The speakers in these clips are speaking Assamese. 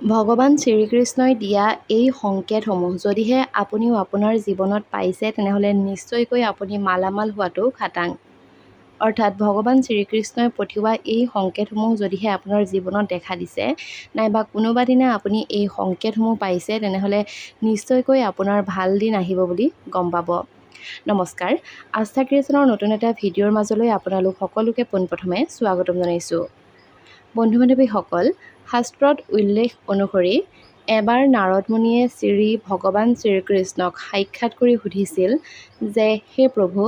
ভগৱান শ্ৰীকৃষ্ণই দিয়া এই সংকেতসমূহ যদিহে আপুনিও আপোনাৰ জীৱনত পাইছে, তেনেহ'লে নিশ্চয়কৈ আপুনি মালামাল হোৱাটো খাটাং। অৰ্থাৎ ভগৱান শ্ৰীকৃষ্ণই পঠিওৱা এই সংকেতসমূহ যদিহে আপোনাৰ জীৱনত দেখা দিছে নাইবা কোনোবা দিনা আপুনি এই সংকেতসমূহ পাইছে, তেনেহ'লে নিশ্চয়কৈ আপোনাৰ ভাল দিন আহিব বুলি গম পাব। নমস্কাৰ, আস্থা ক্ৰিয়েশ্যনৰ নতুন এটা ভিডিঅ'ৰ মাজলৈ আপোনালোক সকলোকে পোনপ্ৰথমে স্বাগতম জনাইছোঁ। বন্ধু বান্ধৱীসকল, শাস্ত্ৰত উল্লেখ অনুসৰি এবাৰ নাৰদ মুনিয়ে শ্ৰী ভগৱান শ্ৰীকৃষ্ণক সাক্ষাৎ কৰি সুধিছিল যে, হে প্ৰভু,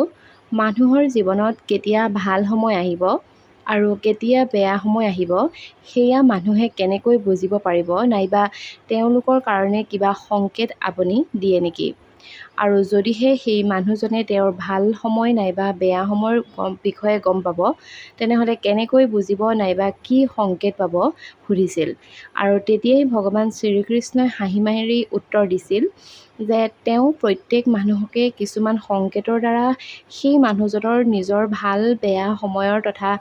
মানুহৰ জীৱনত কেতিয়া ভাল সময় আহিব আৰু কেতিয়া বেয়া সময় আহিব সেয়া মানুহে কেনেকৈ বুজিব পাৰিব, নাইবা তেওঁলোকৰ কাৰণে কিবা সংকেত আপুনি দিয়ে নেকি? আৰু যদিহে সেই মানুহজনে তেওঁৰ ভাল সময় নাইবা বেয়া সময়ৰ বিষয়ে গম পাব, তেনেহ'লে কেনেকৈ বুজিব নাইবা কি সংকেত পাব সুধিছিল। আৰু তেতিয়াই ভগৱান শ্ৰীকৃষ্ণই হাঁহি মাৰি উত্তৰ দিছিল যে তেওঁ প্ৰত্যেক মানুহকে কিছুমান সংকেতৰ দ্বাৰা সেই মানুহজনৰ নিজৰ ভাল বেয়া সময়ৰ তথা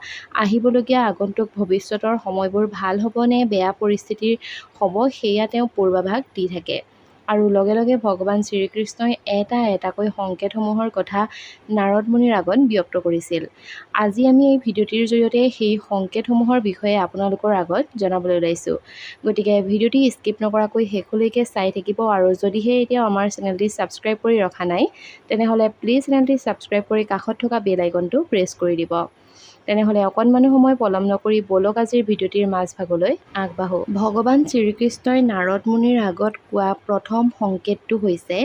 আহিবলগীয়া আগন্তুক ভৱিষ্যতৰ সময়বোৰ ভাল হ'ব নে বেয়া পৰিস্থিতিৰ হ'ব, সেয়া তেওঁ পূৰ্বাভাস দি থাকে। আৰু লগে লগে ভগৱান শ্ৰীকৃষ্ণই এটা এটাকৈ সংকেতসমূহৰ কথা নাৰদ মুনিৰ আগত ব্যক্ত কৰিছিল। আজি আমি এই ভিডিঅ'টিৰ জৰিয়তে সেই সংকেতসমূহৰ বিষয়ে আপোনালোকৰ আগত জনাবলৈ ওলাইছোঁ। গতিকে ভিডিঅ'টি স্কিপ নকৰাকৈ শেষলৈকে চাই থাকিব। আৰু যদিহে এতিয়াও আমাৰ চেনেলটি ছাবস্ক্ৰাইব কৰি ৰখা নাই, তেনেহ'লে প্লিজ চেনেলটি ছাবস্ক্ৰাইব কৰি কাষত থকা বেল আইকনটো প্ৰেছ কৰি দিব। তেনেহ'লে অকণমানো সময় পলম নকৰি ব'লক, আজিৰ ভিডিঅ'টিৰ মাজভাগলৈ আগবাঢ়ো। ভগৱান শ্ৰীকৃষ্ণই নাৰদ মুনিৰ আগত কোৱা প্ৰথম সংকেতটো হৈছে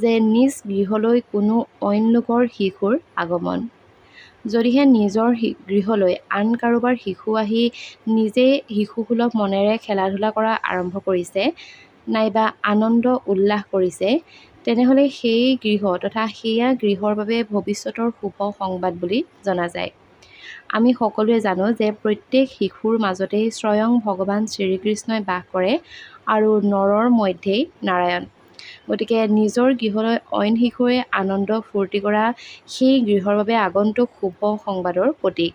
যে নিজ গৃহলৈ কোনো অইন লোকৰ শিশুৰ আগমন। যদিহে নিজৰ গৃহলৈ আন কাৰোবাৰ শিশু আহি নিজে শিশুসুলভ মনেৰে খেলা ধূলা কৰা আৰম্ভ কৰিছে নাইবা আনন্দ উল্লাস কৰিছে, তেনেহ'লে সেই গৃহ তথা সেয়া গৃহৰ বাবে ভৱিষ্যতৰ শুভ সংবাদ বুলি জনা যায়। আমি সকলোৱে জানো যে প্ৰত্যেক শিশুৰ মাজতেই স্বয়ং ভগৱান শ্ৰীকৃষ্ণই বাস কৰে আৰু নৰৰ মধ্যেই নাৰায়ণ। গতিকে নিজৰ গৃহলৈ অইন শিশুৱে আনন্দ ফূৰ্তি কৰা সেই গৃহৰ বাবে আগন্তুক শুভ সংবাদৰ প্ৰতীক।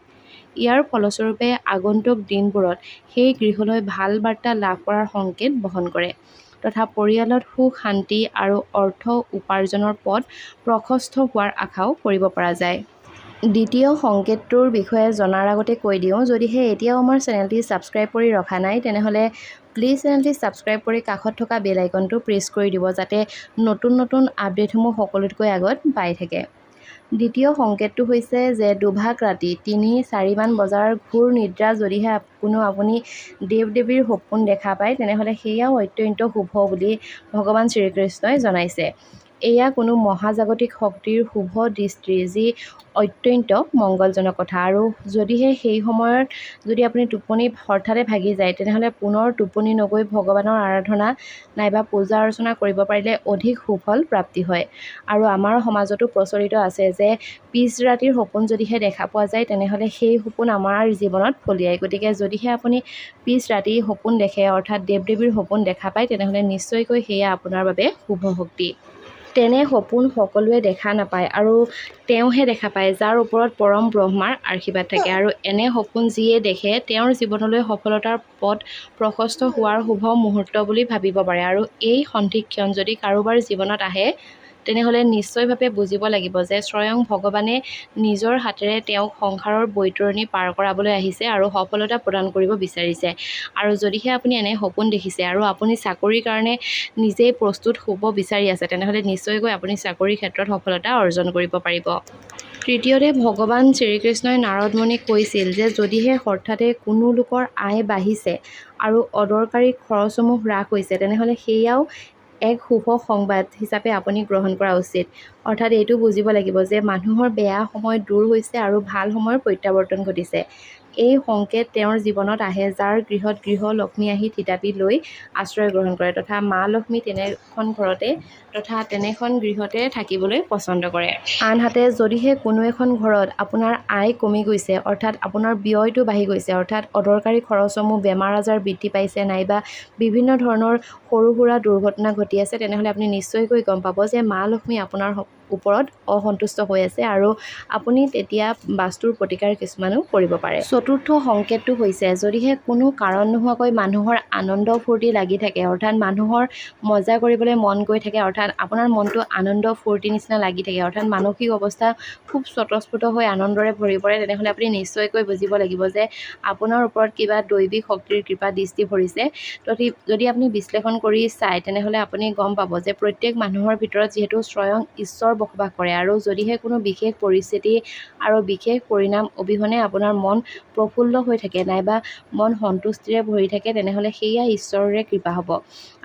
ইয়াৰ ফলস্বৰূপে আগন্তুক দিনবোৰত সেই গৃহলৈ ভাল বাৰ্তা লাভ কৰাৰ সংকেত বহন কৰে তথা পৰিয়ালত সুখ শান্তি আৰু অৰ্থ উপাৰ্জনৰ পথ প্ৰশস্ত হোৱাৰ আশাও কৰিব পৰা যায়। দ্বিতীয় সংকেতটোৰ বিষয়ে জনাৰ আগতে কৈ দিওঁ, যদিহে এতিয়াও আমাৰ চেনেলটি ছাবস্ক্ৰাইব কৰি ৰখা নাই, তেনেহ'লে প্লিজ চেনেলটি ছাবস্ক্ৰাইব কৰি কাষত থকা বেল আইকনটো প্ৰেছ কৰি দিব, যাতে নতুন নতুন আপডেটসমূহ সকলোতকৈ আগত পাই থাকে। দ্বিতীয় সংকেতটো হৈছে যে দুভাগ ৰাতি 3-4মান বজাৰ ঘোৰ নিদ্ৰা যদিহে কোনো আপুনি দেৱ দেৱীৰ সপোন দেখা পায়, তেনেহ'লে সেয়াও অত্যন্ত শুভ বুলি ভগৱান শ্ৰীকৃষ্ণই জনাইছে। এয়া কোনো মহাজাগতিক শক্তিৰ শুভ দৃষ্টি, যি অত্যন্ত মংগলজনক কথা। আৰু যদিহে সেই সময়ত যদি আপুনি টোপনি হঠাতে ভাগি যায়, তেনেহ'লে পুনৰ টোপনি নগৈ ভগৱানৰ আৰাধনা নাইবা পূজা অৰ্চনা কৰিব পাৰিলে অধিক সুফল প্ৰাপ্তি হয়। আৰু আমাৰ সমাজতো প্ৰচলিত আছে যে পিছ ৰাতিৰ সপোন যদিহে দেখা পোৱা যায়, তেনেহ'লে সেই সপোন আমাৰ জীৱনত ফলিয়ায়। গতিকে যদিহে আপুনি পিছ ৰাতি সপোন দেখে, অৰ্থাৎ দেৱ দেৱীৰ সপোন দেখা পায়, তেনেহ'লে নিশ্চয়কৈ সেয়া আপোনাৰ বাবে শুভ শক্তি। তেনে সপোন সকলোৱে দেখা নাপায় আৰু তেওঁহে দেখা পায় যাৰ ওপৰত পৰম ব্ৰহ্মাৰ আশীৰ্বাদ থাকে। আৰু এনে সপোন যিয়ে দেখে, তেওঁৰ জীৱনলৈ সফলতাৰ পথ প্ৰশস্ত হোৱাৰ শুভ মুহূৰ্ত বুলি ভাবিব পাৰে। আৰু এই সন্ধিক্ষণ যদি কাৰোবাৰ জীৱনত আহে, তেনেহ'লে নিশ্চয়ভাৱে বুজিব লাগিব যে স্বয়ং ভগৱানে নিজৰ হাতেৰে তেওঁক সংসাৰৰ বৈতৰণি পাৰ কৰাবলৈ আহিছে আৰু সফলতা প্ৰদান কৰিব বিচাৰিছে। আৰু যদিহে আপুনি এনে সপোন দেখিছে আৰু আপুনি চাকৰিৰ কাৰণে নিজেই প্ৰস্তুত হ'ব বিচাৰি আছে, তেনেহ'লে নিশ্চয়কৈ আপুনি চাকৰিৰ ক্ষেত্ৰত সফলতা অৰ্জন কৰিব পাৰিব। তৃতীয়তে, ভগৱান শ্ৰীকৃষ্ণই নাৰদ মুনিক কৈছিল যে যদিহে হঠাতে কোনো লোকৰ আয় বাঢ়িছে আৰু অদৰকাৰী খৰচসমূহ হ্ৰাস হৈছে, তেনেহ'লে সেয়াও এক শুভ সংবাদ হিচাপে আপুনি গ্ৰহণ কৰা উচিত। অৰ্থাৎ এইটো বুজিব লাগিব যে মানুহৰ বেয়া সময় দূৰ হৈছে আৰু ভাল সময়ৰ প্ৰত্যাৱৰ্তন ঘটিছে। এই সংকেত তেওঁৰ জীৱনত আহে যাৰ গৃহত গৃহ লক্ষ্মী আহি থিতাপি লৈ আশ্ৰয় গ্ৰহণ কৰে তথা মা লক্ষ্মী তেনেখন ঘৰতে তথা তেনেখন গৃহতে থাকিবলৈ পচন্দ কৰে। আনহাতে যদিহে কোনো এখন ঘৰত আপোনাৰ আয় কমি গৈছে, অৰ্থাৎ আপোনাৰ ব্যয়টো বাঢ়ি গৈছে, অৰ্থাৎ অদৰকাৰী খৰচসমূহ, বেমাৰ আজাৰ বৃদ্ধি পাইছে নাইবা বিভিন্ন ধৰণৰ সৰু সুৰা দুৰ্ঘটনা ঘটি আছে, তেনেহ'লে আপুনি নিশ্চয়কৈ গম পাব যে মা লক্ষ্মী আপোনাৰ ওপৰত অসন্তুষ্ট হৈ আছে আৰু আপুনি তেতিয়া বাস্তুৰ প্ৰতিকাৰ কিছুমানো কৰিব পাৰে। চতুৰ্থ সংকেতটো হৈছে যদিহে কোনো কাৰণ নোহোৱাকৈ মানুহৰ আনন্দ ফূৰ্তি লাগি থাকে, অৰ্থাৎ মানুহৰ মজা কৰিবলৈ মন গৈ থাকে, অৰ্থাৎ আপোনাৰ মনটো আনন্দ ফূৰ্তি নিচিনা লাগি থাকে, অৰ্থাৎ মানসিক অৱস্থা খুব স্বতঃস্ফূৰ্ত হৈ আনন্দৰে ভৰি পৰে, তেনেহ'লে আপুনি নিশ্চয়কৈ বুজিব লাগিব যে আপোনাৰ ওপৰত কিবা দৈৱিক শক্তিৰ কৃপা দৃষ্টি ভৰিছে। যদি আপুনি বিশ্লেষণ কৰি চায় তেনেহ'লে আপুনি গম পাব যে প্ৰত্যেক মানুহৰ ভিতৰত যিহেতু স্বয়ং ঈশ্বৰ বসবাস কৰে আৰু যদিহে কোনো বিশেষ পৰিস্থিতি আৰু বিশেষ পৰিণাম অবিহনে আপোনাৰ মন প্ৰফুল্ল হৈ থাকে নাইবা মন সন্তুষ্টিৰে ভৰি থাকে, তেনেহ'লে সেয়া ঈশ্বৰৰে কৃপা হ'ব।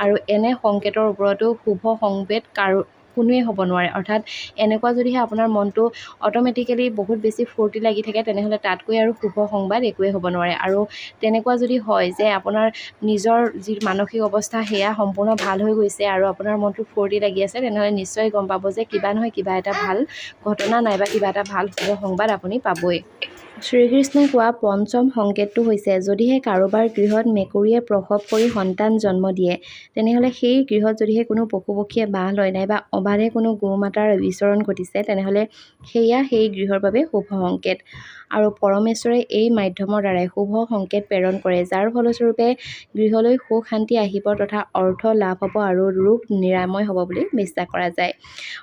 আৰু এনে সংকেতৰ ওপৰতো শুভ সংকেত কাৰো কোনোৱে হ'ব নোৱাৰে। অৰ্থাৎ এনেকুৱা যদিহে আপোনাৰ মনটো অট'মেটিকেলি বহুত বেছি ফূৰ্তি লাগি থাকে, তেনেহ'লে তাতকৈ আৰু শুভ সংবাদ একোৱেই হ'ব নোৱাৰে। আৰু তেনেকুৱা যদি হয় যে আপোনাৰ নিজৰ যি মানসিক অৱস্থা সেয়া সম্পূৰ্ণ ভাল হৈ গৈছে আৰু আপোনাৰ মনটো ফূৰ্তি লাগি আছে, তেনেহ'লে নিশ্চয় গম পাব যে কিবা নহয় কিবা এটা ভাল ঘটনা নাইবা কিবা এটা ভাল শুভ সংবাদ আপুনি পাবই। শ্ৰীকৃষ্ণই কোৱা পঞ্চম সংকেতটো হৈছে যদিহে কাৰোবাৰ গৃহত মেকুৰীয়ে প্ৰসৱ কৰি সন্তান জন্ম দিয়ে, তেনেহ'লে সেই গৃহত যদিহে কোনো পশু পক্ষীয়ে বাহ লয় নাইবা অবাধে কোনো গো-মাতাৰ বিচৰণ ঘটিছে, তেনেহ'লে সেয়া সেই গৃহৰ বাবে শুভ সংকেত। আৰু পৰমেশ্বৰে এই মাধ্যমৰ দ্বাৰাই শুভ সংকেত প্ৰেৰণ কৰে, যাৰ ফলস্বৰূপে গৃহলৈ সুখ শান্তি আহিব তথা অৰ্থ লাভ হ'ব আৰু ৰোগ নিৰাময় হ'ব বুলি বিশ্বাস কৰা যায়।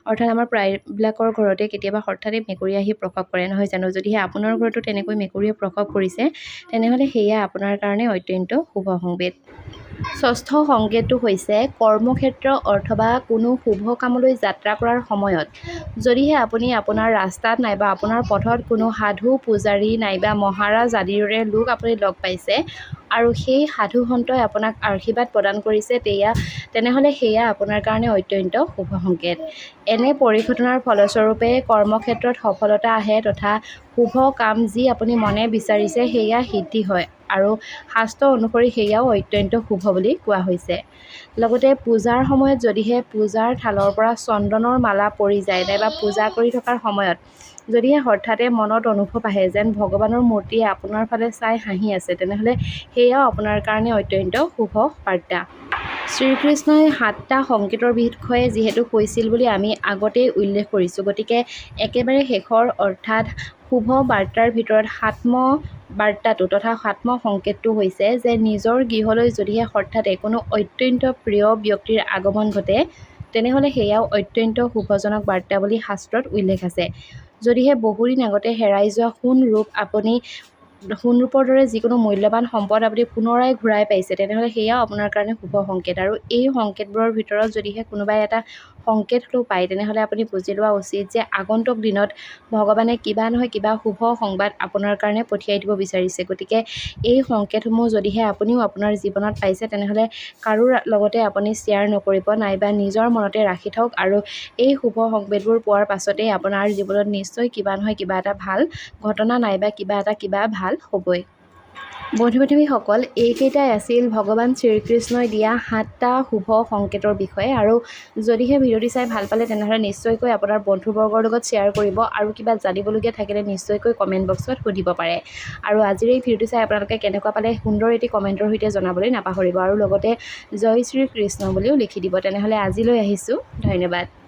অৰ্থাৎ আমাৰ প্ৰায়বিলাকৰ ঘৰতে কেতিয়াবা হঠাতে মেকুৰী আহি প্ৰসৱ কৰে, নহয় জানো? যদিহে আপোনাৰ ঘৰতো তেনেকৈ মেকুৰীয়ে প্ৰসৱ কৰিছে, তেনেহ'লে সেয়া আপোনাৰ কাৰণে অত্যন্ত শুভ সংকেত। ষষ্ঠ সংকেতটো হৈছে কৰ্মক্ষেত্ৰ অথবা কোনো শুভ কামলৈ যাত্ৰা কৰাৰ সময়ত যদিহে আপুনি আপোনাৰ ৰাস্তাত নাইবা আপোনাৰ পথত কোনো সাধু, পূজাৰী নাইবা মহাৰাজ আদিৰ দৰে লোক আপুনি লগ পাইছে আৰু সেই সাধু সন্তই আপোনাক আশীৰ্বাদ প্ৰদান কৰিছে, তেনেহ'লে সেয়া আপোনাৰ কাৰণে অত্যন্ত শুভ সংকেত। এনে পৰিঘটনাৰ ফলস্বৰূপে কৰ্মক্ষেত্ৰত সফলতা আহে তথা শুভ কাম যি আপুনি মনে বিচাৰিছে সেয়া সিদ্ধি হয় আৰু শাস্ত্ৰ অনুসৰি সেয়াও অত্যন্ত শুভ বুলি কোৱা হৈছে। লগতে পূজাৰ সময়ত যদিহে পূজাৰ থালৰ পৰা চন্দনৰ মালা পৰি যায় নাইবা পূজা কৰি থকাৰ সময়ত যদিহে হঠাতে মনত অনুভৱ আহে যেন ভগৱানৰ মূৰ্তিয়ে আপোনাৰ ফালে চাই হাঁহি আছে, তেনেহ'লে সেয়াও আপোনাৰ কাৰণে অত্যন্ত শুভ বাৰ্তা। শ্ৰীকৃষ্ণই সাতটা সংকেতৰ বিষয়ে যিহেতু কৈছিল বুলি আমি আগতেই উল্লেখ কৰিছোঁ, গতিকে একেবাৰে শেষৰ অৰ্থাৎ শুভ বাৰ্তাৰ ভিতৰত সাতম বাৰ্তাটো তথা সাতম সংকেতটো হৈছে যে নিজৰ গৃহলৈ যদিহে হঠাতে কোনো অত্যন্ত প্ৰিয় ব্যক্তিৰ আগমন ঘটে, তেনেহ'লে সেয়াও অত্যন্ত শুভজনক বাৰ্তা বুলি শাস্ত্ৰত উল্লেখ আছে। যদিহে বহুদিন আগতে হেৰাই যোৱা সোণ ৰূপ আপুনি সোণ ৰূপৰ দৰে যিকোনো মূল্যৱান সম্পদ আপুনি পুনৰাই ঘূৰাই পাইছে, তেনেহ'লে সেয়াও আপোনাৰ কাৰণে শুভ সংকেত। আৰু এই সংকেতবোৰৰ ভিতৰত যদিহে কোনোবাই এটা সংকেত হ'লেও পায়, তেনেহ'লে আপুনি বুজি লোৱা উচিত যে আগন্তুক দিনত ভগৱানে কিবা নহয় কিবা শুভ সংবাদ আপোনাৰ কাৰণে পঠিয়াই দিব বিচাৰিছে। গতিকে এই সংকেতসমূহ যদিহে আপুনিও আপোনাৰ জীৱনত পাইছে, তেনেহ'লে কাৰো লগতে আপুনি শ্বেয়াৰ নকৰিব নাইবা নিজৰ মনতে ৰাখি থওক আৰু এই শুভ সংকেতবোৰ পোৱাৰ পাছতেই আপোনাৰ জীৱনত নিশ্চয় কিবা নহয় কিবা এটা ভাল ঘটনা নাইবা কিবা এটা কিবা ভাল হ'বই। বন্ধু বান্ধৱীসকল, এইকেইটাই আছিল ভগৱান শ্ৰীকৃষ্ণই দিয়া সাতটা শুভ সংকেতৰ বিষয়ে। আৰু যদিহে ভিডিঅ'টি চাই ভাল পালে, তেনেহ'লে নিশ্চয়কৈ আপোনাৰ বন্ধুবৰ্গৰ লগত শ্বেয়াৰ কৰিব আৰু কিবা জানিবলগীয়া থাকিলে নিশ্চয়কৈ কমেণ্ট বক্সত সুধিব পাৰে। আৰু আজিৰ এই ভিডিঅ'টি চাই আপোনালোকে কেনেকুৱা পালে সুন্দৰ এটি কমেণ্টৰ সৈতে জনাবলৈ নাপাহৰিব আৰু লগতে জয় শ্ৰীকৃষ্ণ বুলিও লিখি দিব। তেনেহ'লে আজিলৈ আহিছোঁ, ধন্যবাদ।